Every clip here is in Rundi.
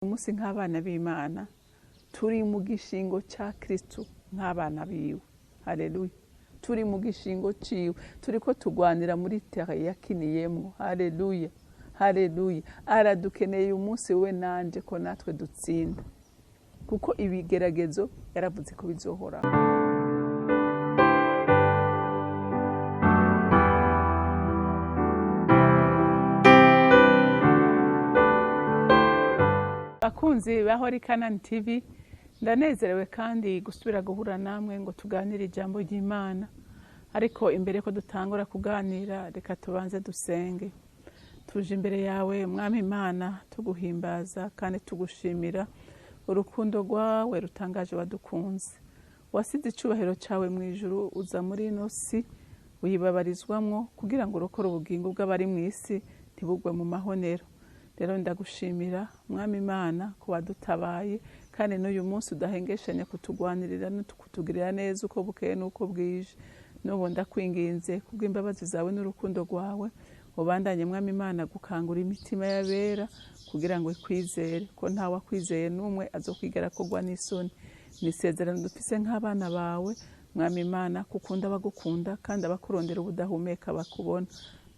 Umunsi nk'abana b'Imana turi mu gishingo ca Kristo nk'abana biwe. Haleluya! Turi mu gishingo ciwe, turiko tugwanira muri terre yakiniyemwo. Haleluya, haleluya! Aradukeneye uyu munsi we nanje ko natwe dutsinda, kuko ibigeragezo yaravuze ko bizohoraho. Bakunzi ba Holy Canaan TV, ndanezerewe kandi gusubira guhura namwe ngo tuganire ijambo ry'Imana. Ariko imbere ko dutangura kuganira, reka tubanze dusenge. Tuje imbere yawe, Mwami Imana, tuguhimbaza kandi tugushimira urukundo rwawe rutangaje wadukunze. Wasize icubahiro cawe mu ijuru, uza muri ino si uyibabarizwamwo kugira ngo urokore ubugingo bw'abari mu isi ntibugwe mu mahonero. Rero ndagushimira, Mwami Imana, ko wadutabaye kandi n'uyu munsi udahengeshanya kutugwanirira no kutugirira neza uko bukeye n'uko bwije. N'ubu ndakwinginze kubw'imbabazi zawe n'urukundo rwawe, ubandanye, Mwami Imana, gukangura imitima y'abera kugira ngo ikwizere, ko ntawe akwizeye n'umwe azokwigera kogwa n'isoni. Ni isezerano dufise nk'abana bawe, Mwami Imana, kukunda abagukunda kandi abakurondera ubudahumeka bakubona.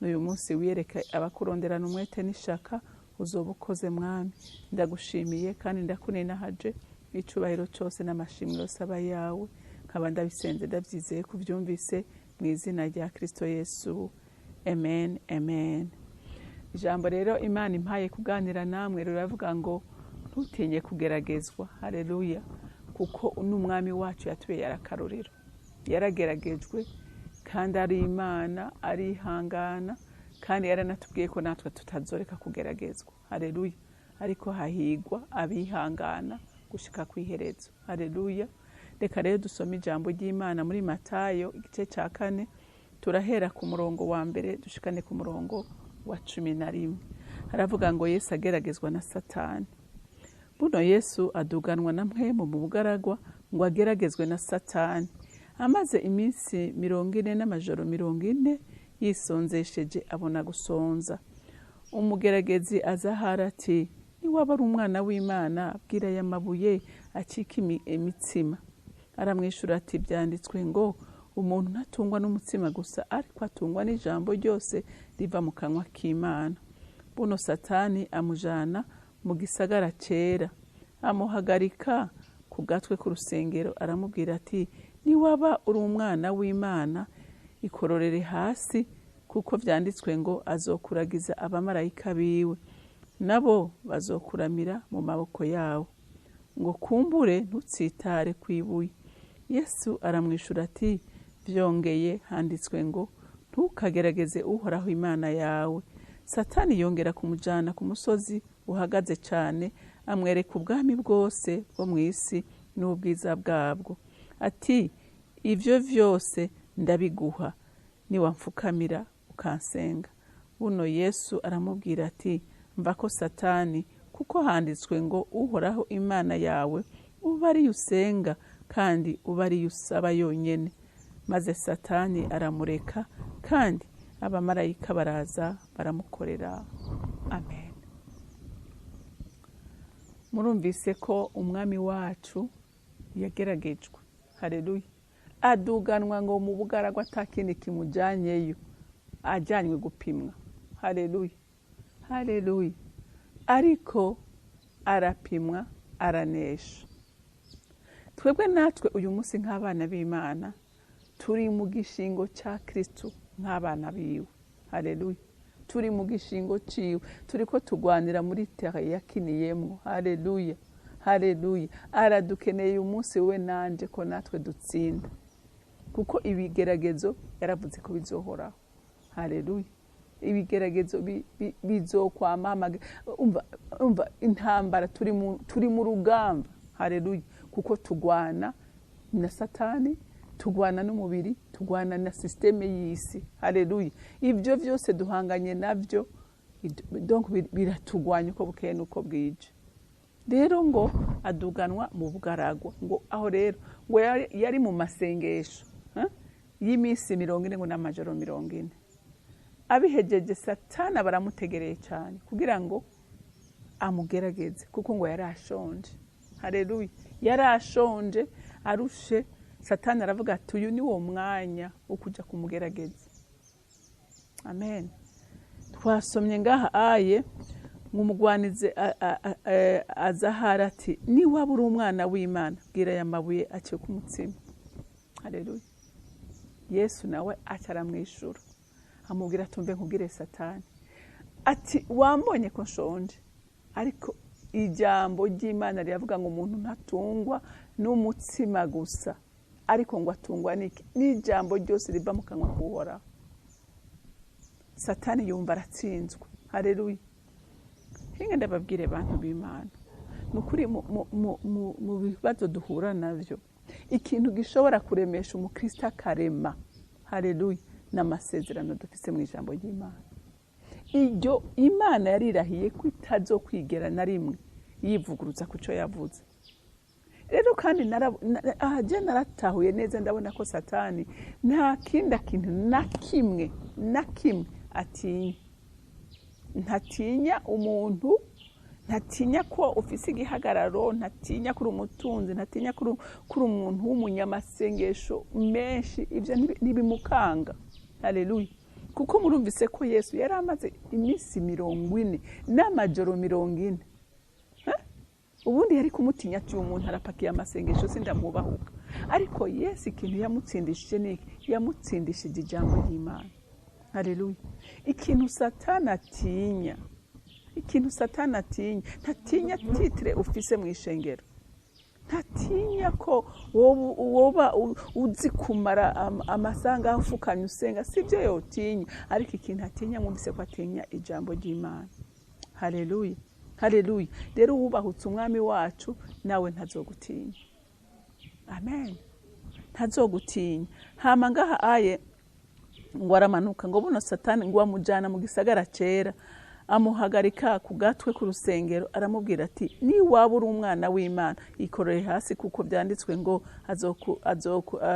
N'uyu munsi wiyereke abakuronderana umwete n'ishaka, uzoba ukoze, Mwami. Ndagushimiye kandi ndakuninahaje, icubahiro cose n'amashimwe yose aba yawe. Nkaba ndabisenze ndavyizeye kuvyumvise, mu izina rya Kristo Yesu, amen, amen. Ijambo rero Imana impaye kuganira namwe riravuga ngo ntutinye kugeragezwa. Haleluya! Kuko n'Umwami wacu yatubeye arakarorero, yarageragejwe kandi ari Imana, arihangana, kandi yaranatubwiye ko natwe tutazoreka kugeragezwa. Haleluya! Ariko hahigwa abihangana gushika kw'iherezo. Haleluya! Reka rero dusome ijambo ry'Imana muri Matayo igice ca 4, turahera ku murongo wa 1 dushikane ku murongo wa 11. Haravuga ngo Yesu ageragezwa na Satani. Buno Yesu aduganwa na Mpwemu mu bugaragwa ngo ageragezwe na Satani. Amaze iminsi 40 n'amajoro 40 yisonzesheje, abona gusonza. Umugeragezi aza ahari ati: "Niwaba ari umwana w'Imana, bwira aya mabuye acike imitsima." Aramwishura ati: "Byanditswe ngo umuntu ntatungwa n'umutsima gusa, ariko atungwa n'ijambo ryose riva mu kanwa k'Imana." Buno Satani amujana mu gisagara cera, amuhagarika ku gatwe k'urusengero, aramubwira ati: "Niwaba uri umwana w'Imana, ikororere hasi, kuko vyanditswe ngo azokuragiza abamarayika biwe, nabo bazokuramira mu maboko yawo, ngo kumbure ntutsitare kw'ibuye." Yesu aramwishura ati: "Vyongeye handitswe ngo ntukagerageze Uhoraho Imana yawe." Satani yongera kumujana ku musozi uhagaze cane, amwereka ubwami bwose bwo mu isi n'ubwiza bwabwo, ati: "Ivyo vyose ndabiguha niwamfukamira ukansenga." Buno Yesu aramubwira ati: "Mva ko Satani, kuko handitswe ngo Uhoraho Imana yawe uba ariyo usenga kandi uba ariyo usaba yonyene." Maze Satani aramureka, kandi abamarayika baraza baramukorera. Amen. Murumvise ko Umwami wacu yageragejwe. Haleluya! Aduganwa ngo mu bugaragwa, atakindi kimujyanyeyo, ajyanywe gupimwa. Haleluya, haleluya! Ariko arapimwa, aranesha. Twebwe natwe uyu munsi nk'abana b'Imana turi mu gishingo ca Kristo nk'abana biwe. Haleluya! Turi mu gishingo ciwe, turiko tugwanira muri terre yakiniyemwo. Haleluya, haleluya! Aradukeneye uyu munsi we nanje ko natwe dutsinda, kuko ibigeragezo yaravuze ko bizohoraho. Haleluya! Ibigeragezo bizokwama. Umva, intambara turi mu rugamba. Haleluya! Kuko tugwana na Satani, tugwana n'umubiri, tugwana na système y'isi. Haleluya! Ibyo byose duhanganye nabyo, donc biratugwanya uko bukeye n'uko bwije. Rero ngo aduganwa mu bugaragwa, ngo aho rero ngo yari mu masengesho y'iminsi 40 ngo n'amajoro 40. Abihejeje, Satana baramutegereye cyane kugira ngo Amugerageze, kuko ngo yari ashonje. Hareruya! Yari ashonje, arushe. Satani aravuga ati: "Uyu ni wo mwanya wo kujya kumugerageza." Amen. Twasomye ngaha aye ngo umugwanizi aza ahari ati: "Niwaba uri umwana w'Imana, bwira aya mabuye acike umutsima." Hareruya! Yesu nawe aca aramwishura, amubwira: "Tumve nkubwire Satani," ati: "Wambonye ko nshonje, ariko ijambo ry'Imana riravuga ngo umuntu ntatungwa n'umutsima gusa, ariko ngo atungwa n'iki? N'ijambo ryose riva mu kanwa k'Uhoraho." Satani yumva aratsinzwe. Hareruya! Hinga ndababwire, bantu b'Imana, ni ukuri mu bibazo duhura nabyo, ikintu gishobora kuremesha umukristo akarema, hareruya, ni amasezerano dufise mu ijambo ry'Imana. Iryo Imana yarirahiye ko itazokwigera na rimwe yivuguruza ku cyo yavuze. Rero kandi aha je naratahuye neza, ndabona ko Satani nta kindi kintu na kimwe na kimwe atinya. Ntatinya umuntu, ntatinya ko ufise igihagararo, ntatinya ko uri umutunzi, ntatinya ko uri umuntu w'umunyamasengesho menshi. Ibyo ntibimukanga. Haleluya! Kuko murumvise ko Yesu yari amaze iminsi 40 n'amajoro 40. Ubundi yari kumutinya ati: "Uyu muntu arapakiye amasengesho, sindamubahuka." Ariko Yesu ikintu yamutsindishije ni iki? Yamutsindishije ijambo ry'Imana. Haleluya! Ikintu Satani atinya, ikintu Satani atinya, ntatinya titre ufise mu ishengero, ntatinya ko woba uzi kumara amasaha ufukamye usenga, sibyo yotinya. Ariko ikintu atinya, mwumvise ko atinya ijambo ry'Imana. Haleluya, haleluya! Rero wubahutse Umwami wacu, nawe ntazogutinya. Amen, ntazogutinya. Hama ngaha aye ngo aramanuka, ngo buno Satani ngo amujyana mu gisagara cera, amuhagarika ku gatwe k'urusengero, aramubwira ati: "Niwaba uri umwana w'Imana, ikorere hasi, kuko byanditswe ngo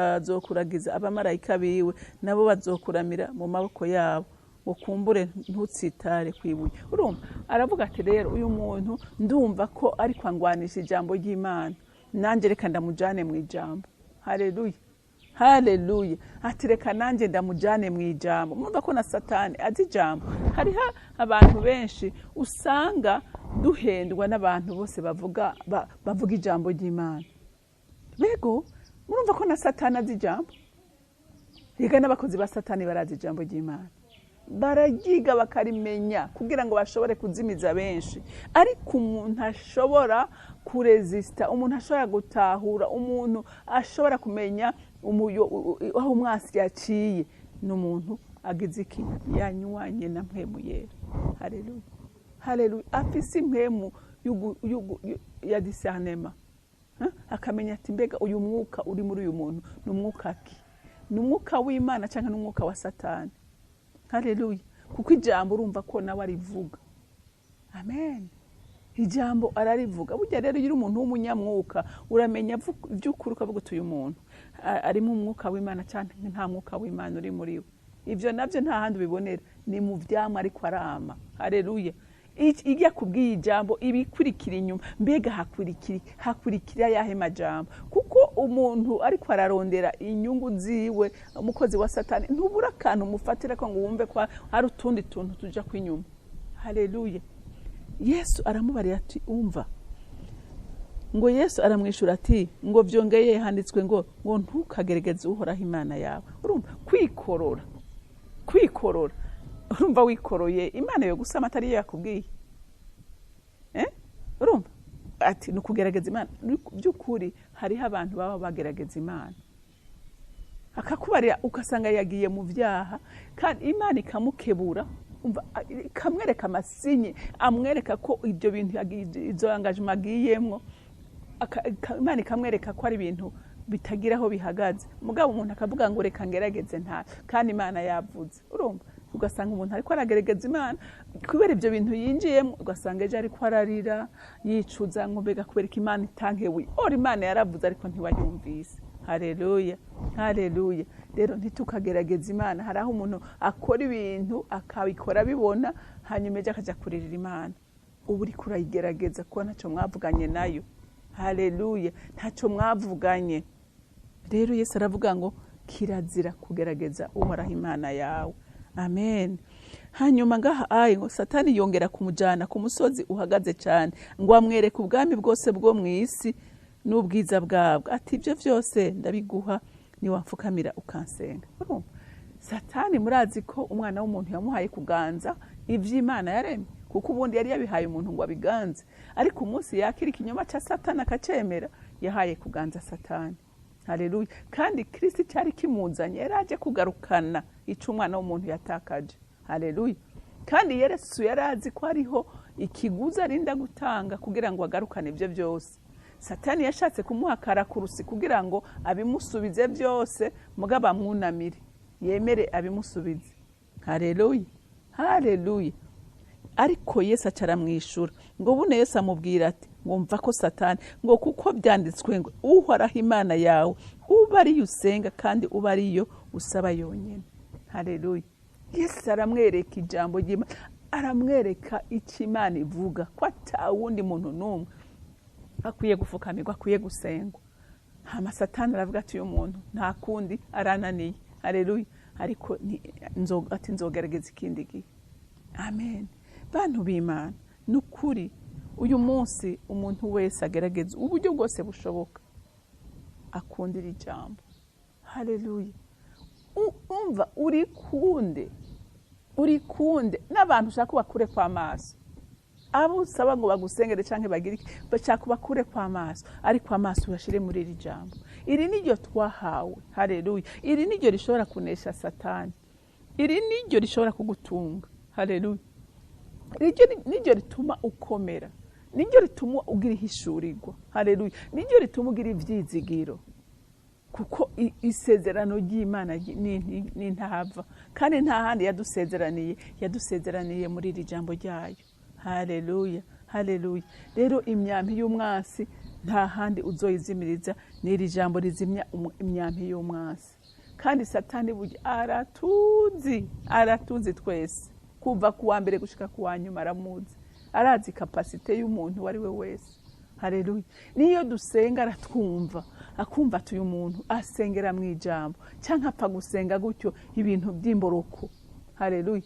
azokuragiza abamarayika biwe, nabo bazokuramira mu maboko yabo, ngo kumbure ntutsitare ku ibuye." Urumva, aravuga ati: "Rero uyu muntu ndumva ko ariko angwanisha ijambo ry'Imana, nanjye reka ndamujyane mu ijambo." Haleluya, haleluya! Ati: "Reka nanjye ndamujyane mu ijambo." Murumva ko na Satani azi ijambo. Hariho abantu benshi usanga duhendwa n'abantu bose bavuga ijambo ry'Imana. Bego, murumva ko na Satani azi ijambo. Reka n'abakozi ba Satani barazi ijambo ry'Imana, bararyiga bakarimenya kugira ngo bashobore kuzimiza benshi. Ariko umuntu ashobora kurezisita, umuntu ashobora gutahura, umuntu ashobora kumenya aho umwasi yaciye, ni umuntu agize iki? Yanywanye na Mpwemu Yera. Haleluya, haleluya! Afise impwemu ya discernement. Akamenya ati: "Mbega uyu mwuka uri muri uyu muntu ni umwuka ki? Ni umwuka w'Imana cyangwa ni umwuka wa Satani?" Haleluya! Kuko ijambo urumva ko nawe arivuga. Amen, ijambo ararivuga. Burya rero iyo uri umuntu w'umunyamwuka, uramenya iby'ukuri, ukavuga uti: "Uyu muntu arimo umwuka w'Imana cyane, nta mwuka w'Imana uri muri we." Ibyo nabyo nta handi ubibonera, ni mu byamwa ariko arama. Haleluya! Ijya kubwiye ijambo, ibikurikira inyuma, mbega hakurikira yahe majambo? Kuko umuntu ariko ararondera inyungu ziwe, umukozi wa Satani, ntubura akantu umufatira ko ngo wumve ko hari utundi tuntu tuja kwinyuma. Haleluya! Yesu aramubarira ati: "Umva." Ngo Yesu aramwishura ati ngo: "Byongeye handitswe ngo ntukagerageze Uhoraho Imana yawe." Urumva kwikorora, kwikorora, urumva wikoroye, Imana yo gusama atari yo yakubwiye. Urumva ati ni ukugerageza Imana. By'ukuri hariho abantu baba bagerageza Imana, akakubarira ugasanga yagiye mu byaha, kandi Imana ikamukebura, umva, ikamwereka ama signes amwereka ko ibyo bintu izo engagement agiyemwo, Imana ikamwereka ko ari ibintu bitagira aho bihagaze. Mugabo umuntu akavuga ngo: "Reka ngerageze nta kandi Imana yavuze." Urumva ugasanga umuntu ariko aragerageza Imana kubera ibyo bintu yinjiyemo, ugasanga ejo ariko ararira yicuza ngo: "Mbega kubera ko Imana itankebuye?" Ora Imana yaravuze, ariko ntiwayumvise. Haleluya, haleluya! Rero ntitukagerageza Imana. Hari aho umuntu akora ibintu akabikora abibona, hanyuma ejo akajya kuririra Imana. Uba uriko urayigerageza kuko ntacyo mwavuganye nayo. Haleluya, ntacyo mwavuganye. Rero Yesu aravuga ngo kirazira kugerageza Uhoraho Imana yawe. Amen. Hanyuma ngaha ayi ngo Satani yongera kumujyana ku musozi uhagaze cyane, ngo amwereke ubwami bwose bwo mu isi n'ubwiza bwabwo, ati ibyo byose ndabiguha niwapfukamira ukansenga. Urumva? Satani murazi ko umwana w'umuntu yamuhaye kuganza iby'Imana yaremye, kuko ubundi yari yabihaye umuntu ngo abiganze, ariko umunsi yakira ikinyoma cya Satani akacemera, yahaye kuganza Satani. Haleluya. Kandi Kristo cyari kimuzanye, yari aje kugarukana icyo umwana w'umuntu yatakaje. Haleluya. Kandi Yesu yari azi ko hariho ikiguzi arinda gutanga kugira ngo agarukane ibyo byose. Satani yashatse kumuha karakurusi kugira ngo abimusubize byose, mugabo amwunamire, yemere abimusubize. Haleluya. Haleluya. Ariko Yesu aca aramwishura ngo bune Yesu amubwira ati ngo mva ko Satani, ngo kuko byanditswe ngo Uhoraho Imana yawe uba ariyo usenga kandi uba ariyo usaba yonyine. Haleluya. Yesu aramwereka ijambo ry'Imana, aramwereka icyo Imana ivuga, ko ata wundi muntu n'umwe akwiye gufukamirwa, akwiye gusengwa. Hama Satani aravuga ati uyu muntu nta kundi, arananiye. Haleluya. Ariko ati nzogerageza ikindi gihe. Amen. Bantu b'Imana, ni ukuri uyu munsi umuntu wese agerageza uburyo bwose bushoboka akundira ijambo. Haleluya. Umva urikunde, urikunde n'abantu ushaka bakure kwa maso, abo usaba ngo bagusengere canke bagire iki, bashaka bakure kwa maso, ariko amaso uyashire muri iri jambo. Iri niryo twahawe. Haleluya. Iri niryo rishobora kunesha Satani, iri niryo rishobora kugutunga. Haleluya. Iryo niryo rituma ukomera, niryo rituma ugira ihishurirwa. Haleluya. Niryo rituma ugira ivyizigiro, kuko isezerano ry'Imana ni ntahava, kandi nta handi yadusezeraniye, yadusezeraniye muri iri jambo ryayo. Haleluya. Haleluya. Rero imyambi y'umwansi nta handi uzoyizimiriza, ni iri jambo rizimya imyambi y'umwansi. Kandi Satani burya aratuzi, aratuzi twese, kuva ku wa mbere gushika ku wa nyuma aramuzi, arazi kapasite y'umuntu uwo ari we wese. Haleluya. Niyo dusenga aratwumva, akumva ati uyu muntu asengera mu ijambo, cyangwa apfa gusenga gutyo ibintu by'imboroko. Haleluya.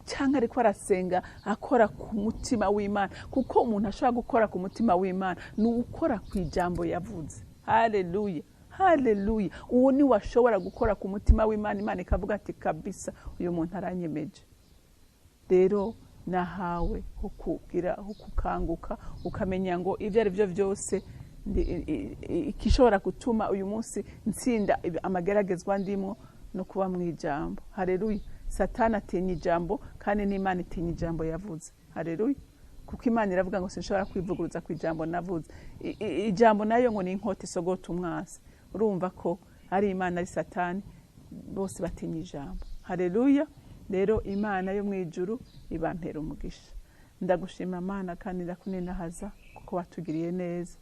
Cyangwa ariko arasenga akora ku mutima w'Imana, kuko umuntu ashobora gukora ku mutima w'Imana ni ukora ku ijambo yavuze. Haleluya. Haleluya. Uwo ni washobora gukora ku mutima w'Imana, Imana ikavuga ati kabisa uyu muntu aranyemeje. Rero nahawe ho kugira ho kukanguka, ukamenya ngo ibyo ari byo byose ikishobora gutuma uyu munsi ntsinda amageragezwa ndimo no kuba mu ijambo. Haleluya. Satani atinya ijambo, kandi n'Imana itinya ijambo yavuze. Haleluya. Kuko Imana iravuga ngo sinshobora kwivuguruza ku ijambo navuze. Ijambo nayo ngo ni inkota isogota umwansi. Urumva ko ari Imana ari Satani, bose batinya ijambo. Haleluya. Rero Imana yo mu ijuru ibampera umugisha. Ndagushima Mana kandi ndakuninahaza kuko watugiriye neza,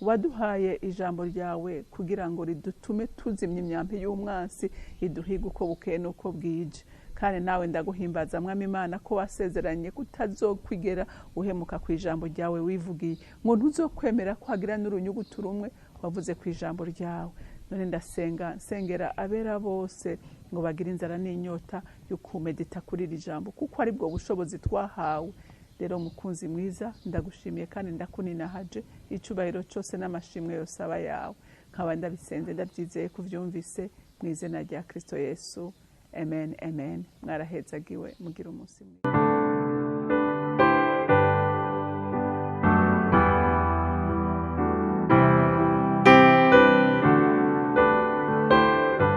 waduhaye ijambo ryawe kugira ngo ridutume tuzimya imyambi y'umwansi iduhiga uko bukeye n'uko bwije. Kandi nawe ndaguhimbaza Mwami Imana ko wasezeranye kutazokwigera uhemuka ku ijambo ryawe wivugiye, ngo ntuzokwemera ko hagira n'urunyuguti rumwe wavuze ku ijambo ryawe. None ndasenga nsengera abera bose ngo bagire inzara n'inyota yo kumedita kuri iri jambo, kuko ari bwo bushobozi twahawe. Rero mukunzi mwiza, ndagushimiye kandi ndakuninahaje, icyubahiro cyose n'amashimwe yose aba yawe. Nkaba ndabisenze ndabyizeye kuvyumvise mu izina rya Kristo Yesu. Amen, amen. Mwarahezagiwe, mugira umunsi mwiza.